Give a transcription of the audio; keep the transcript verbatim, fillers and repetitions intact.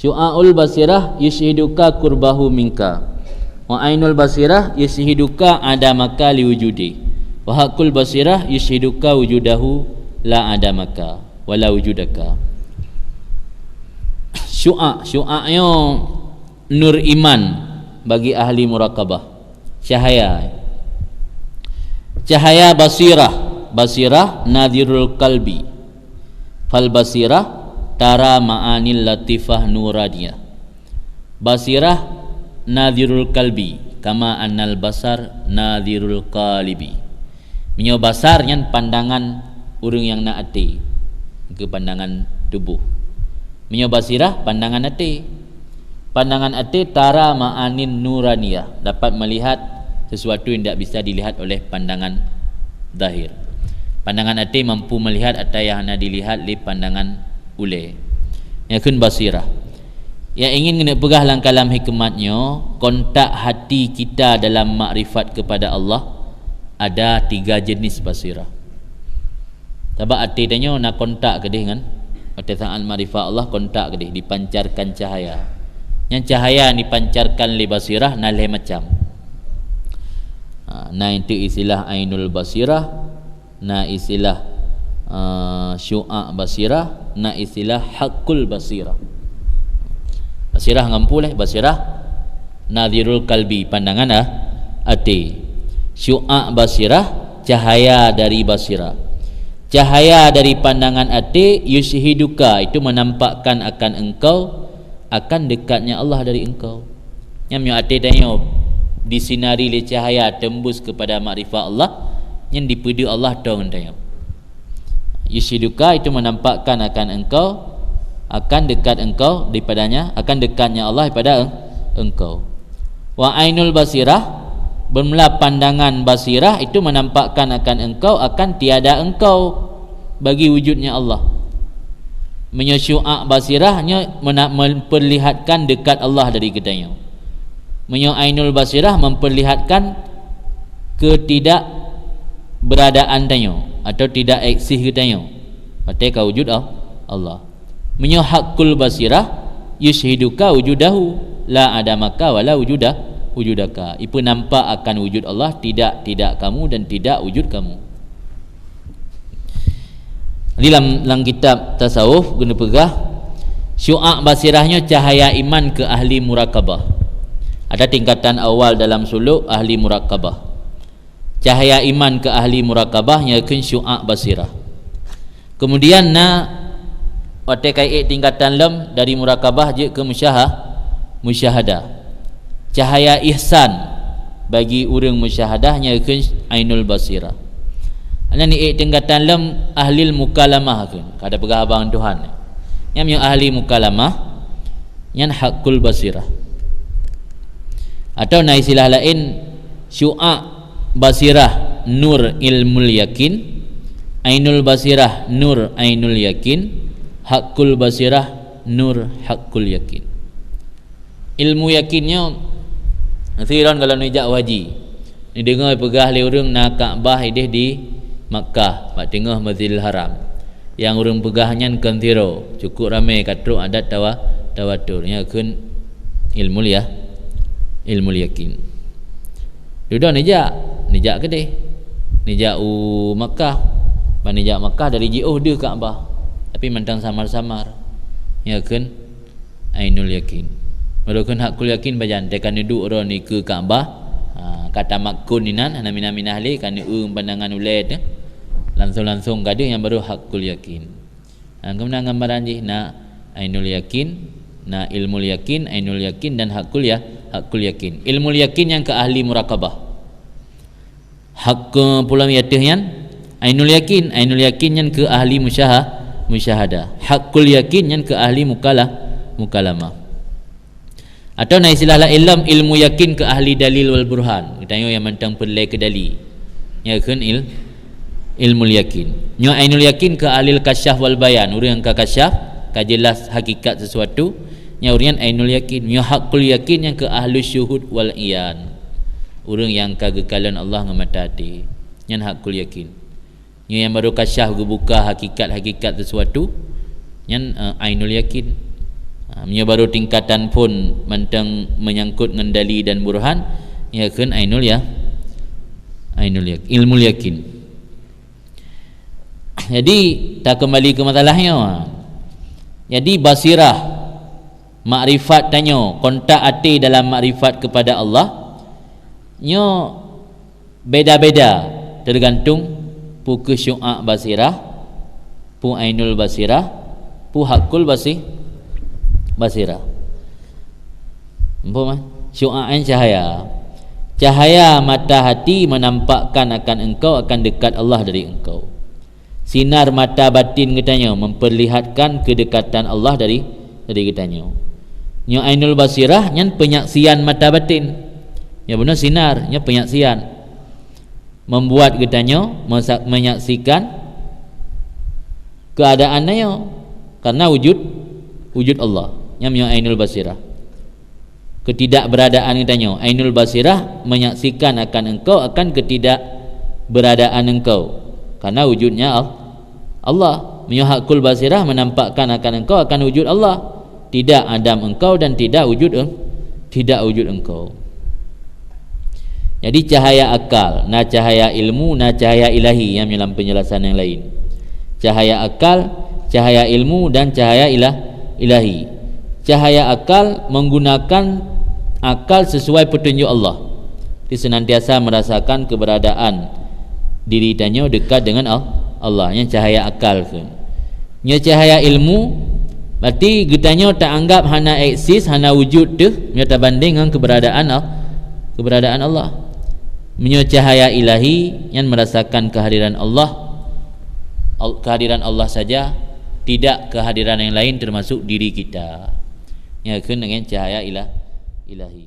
Syu'aul basirah yusyhiduka qurbahu minka, wa ainul basirah yusyhiduka adamaka liwujudi, wa haqqul basirah yusyhiduka wujudahu la adamaka wala wujudaka. Syu'a, syu'a nyoe nur iman bagi ahli muraqabah. Cahaya. Cahaya basirah, basirah nadhirul qalbi. Fal basirah tara ma'anil latifah nuraniyah. Basirah nadhirul qalbi, kama annal basar nadhirul qalibi. Meunyoe basar nyan pandangan ureuëng nyang na até, keu pandangan tuboh. Meunyoe basirah pandangan até. Pandangan até tara ma'anin nuraniyah, dapat melihat sesuatu yang tidak bisa dilihat oleh pandangan zahir. Pandangan até mampu melihat ata nyang hana dilihat lé pandangan ulée. Nyan kheun basirah. Nyang ingin keuneuk peugah lam kalam hikmat nyoe, kontak hati kita dalam makrifat kepada Allah ada tiga jenis basirah. Sabab até tanyoe na kontak keudeh ngon, watée saát makrifat Allah kontak keudeh, dipancarkan cahaya. Nyang cahaya yang dipancarkan lé basirah na lhée macam. Ha, na itu istilah ainul basirah, na istilah, eh, syu'a basirah, na istilah haqqul basirah. Basirah ngon peue lé? Basirah nadhirul qalbi, pandangan, ah, até. Syu'a basirah, cahaya dari basirah. Cahaya dari pandangan até, yusyhiduka, itu menampakkan akan engkau akan dekatnya Allah dari engkau. Nyan meunyoe até tanyoe disinari lé cahaya tembus kepada makrifat Allah, nyan dipeudeuh Allah tô ngon tanyoe. Yusyhiduka itu menampakkan akan engkau, akan dekat engkau daripadanya, akan dekatnya Allah daripada eng-, engkau. Wa ainul basirah, bermula pandangan basirah itu menampakkan akan engkau akan tiada engkau bagi wujudnya Allah. Meunyoe syu'a basirah nyoe mena-, memperlihatkan dekat Allah dari geutanyoe. Meunyoe ainul basirah memperlihatkan ketidakberadaan tanyoe atau tidak eksis geutanyoe. Watée ka wujud Al-, Allah. Meunyoe haqqul basirah, yusyhiduka wujudahu, la adamaka wala wujuda, wujudaka. Ipeunampak akan wujud Allah, tidak, tidak kamu dan tidak wujud kamu. Di lam, lam kitab tasawuf geuneuk peugah, syu'a basirah nyoe cahaya iman keu ahli muraqabah. Ada tingkatan awal dalam suluk ahli muraqabah. Cahaya iman keu ahli muraqabah nyan kheun syu'a basirah. Kemudian na watée ka ék tingkatan lom dari muraqabah jeuet keu musyaha-, musyahadah. Cahaya ihsan bagi ureuëng musyahadah nyan kheun ainul basirah. Nyan ék tingkatan lom ahlil mukalamah kheun, ka tapeugah haba ngon Tuhan. Nyan meunyoe ahli mukalamah, nyan haqqul basirah. Atau na istilah laén, syu'a basirah nur ilmul yakin, ainul basirah nur ainul yakin, haqqul basirah nur haqqul yakin. Ilmu yakin nyoe, sidroe gohlom neujak u haji, neudeungoe peugah lé ureuëng na Ka'bah ideh di Makkah, bak teungoh Masjidil Haram. Nyang ureuëng peugah nyan kon sidroe, cukup ramé ka trok adat tawa-, tawatur. Nyan kheun ilmul ya-, ilmul yakin. Dudoe neujak, neujak keudeh. Neujak u Makkah. Ban neujak Makkah dari jiôh deuh Ka'bah. Tapi mantong samar-samar. Nyan kheun ainul yakin. Baru kheun haqqul yakin pajan, teuka neuduek droe nikeue Ka'bah, ha, ka tamakkun inan, hana minah-minah lé, ka neueu pandangan ulée teuh. Langsong-langsong ka deuh nyan baru haqqul yakin. Ha, keunan gambaran jih na ainul yakin, na ilmul yakin, ainul yakin dan haqqul ya-, haqqul yakin. Ilmul yakin nyan keu ahli muraqabah. Hak keu pulang ateueh nyan ainul yakin, ainul yakin nyan keu ahli musyaha-, musyahadah. Haqqul yakin nyan keu ahli mukala-, mukalamah. Atau na istilah laén lom ilmu yakin keu ahli dalil wal burhan. Geutanyoe nyang mantong peureulée keu dali. Nyan kheun il-, ilmul yakin. Nyoe ainul yakin keu ahli kasyaf wal bayan. Ureuëng nyang ka kasyaf, ka jelas hakikat sesuatu, nyan ureuëng nyan ainul yakin. Nyoe haqqul yakin nyan keu ahli syuhud wal iyan. Ureuëng nyang ka geukalon Allah ngon mata até, nyan haqqul yakin. Nyoe nyang baru kasyaf geubuka hakikat-hakikat sesuatu, nyan, eh, ainul yakin. Ha, meunyoe baru tingkatan phon mantong menyangkut ngon dali dan burhan, nyan kheun ainul ya-, ainul yak-, ilmu yakin. Jadi, takeumbali keu masalah nyoe. Jadi, basirah, makrifat tanyoe, kontak até dalam makrifat kepada Allah, nyoe beda-beda, tergantung peu kheueh syu'a' basirah, peu ainul basirah, peu haqqul basi-, basirah. Muphom, eh? Syu'a' nyan cahaya. Cahaya mata hati menampakkan akan engkau akan dekat Allah dari engkau. Sinar mata batin geutanyoe memperlihatkan kedekatan Allah dari, dari geutanyoe. Nyoe ainul basirah nyan penyaksian mata batin. Nyoe bunoe sinar, nyoe penyaksian. Membuat geutanyoe mesa-, menyaksikan keadaan tanyoe karena wujud, wujud Allah. Nyan meunyoe ainul basirah. Ketidakberadaan geutanyoe, ainul basirah menyaksikan akan engkau akan ketidakberadaan engkau karena wujudnya Al-, Allah. Meunyoe haqqul basirah menampakkan akan engkau akan wujud Allah. Tidak adam engkau dan tidak wujud eng-, tidak wujud engkau. Jadi, cahaya akal, na cahaya ilmu, na cahaya ilahi, nyan lam penjelasan nyang lain. Cahaya akal, cahaya ilmu, dan cahaya ilah-, ilahi. Cahaya akal menggunakan akal sesuai petunjuk Allah. Jadi, senantiasa merasakan keberadaan diri tanyoe dekat dengan Al-, Allah. Nyan cahaya akal kheun. Nyoe cahaya ilmu, berarti geutanyoe taanggap hana eksis, hana wujud teuh, nyoe tabandeng ngon keberadaan Al-, keberadaan Allah. Meunyoe cahaya ilahi, nyan merasakan kehadiran Allah, Al-, kehadiran Allah saja, tidak kehadiran yang lain termasuk diri kita. Nyan kheun dengan cahaya ilah-, ilahi.